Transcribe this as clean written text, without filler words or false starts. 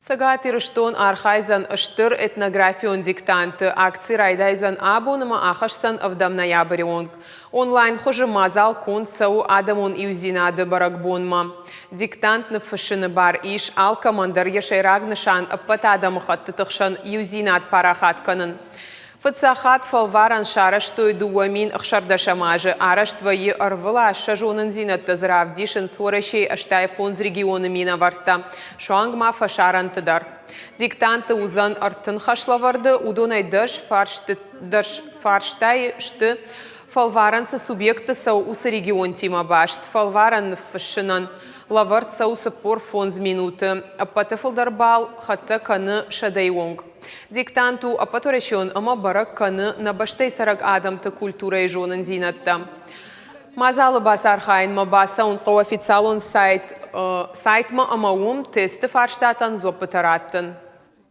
Цӕгат Ирыстон архайдзӕн стыр этнографион диктанты. Акци райдайдзӕн абон ӕмӕ ахӕсдзӕн ӕвдӕм ноябры онг. Онлайн хуызы мадзал конд цӕуы адӕмон иудзинады бӕрӕгбонмӕ. Диктант ныффыссыны бар ис алкӕмӕн дӕр йӕ сӕйраг нысан ӕппӕт адӕмыхӕттыты хсӕн иудзинад парахат кӕнын. Фыццаг хатт фӕлварӕн сарӕзтой 2016 азы. Арӕзт вӕййы ӕрвылаз, сӕ зонындзинӕдтӕ дзы равдисынц Уӕрӕсейы 85 регионы минӕвӕрттӕ, суанг ма фӕсарӕнты дӕр. Диктанты уыдзӕн 30 хӕслӕвӕрды, уыдонӕй дӕс фарстайы сты фӕлварӕн цы субъектты цӕуы, уыцы регионтимӕ баст. Фӕлварӕн ныффыссынӕн лӕвӕрд цӕуы 45 минуты. Ӕппӕты фылдӕр балл хӕццӕ кӕны сӕдӕйы онг. Диктант у ӕппӕтуӕрӕсеон ӕмӕ бӕрӕг кӕны нӕ бӕстӕйы цӕрӕг адӕмты культурӕйы зонындзинӕдтӕ. Мадзалы бацархайынмӕ бацӕуын хъӕуы официалон сайт сайтмӕ ӕмӕ уым тесты фарстатӕн дзуӕппытӕ раттын.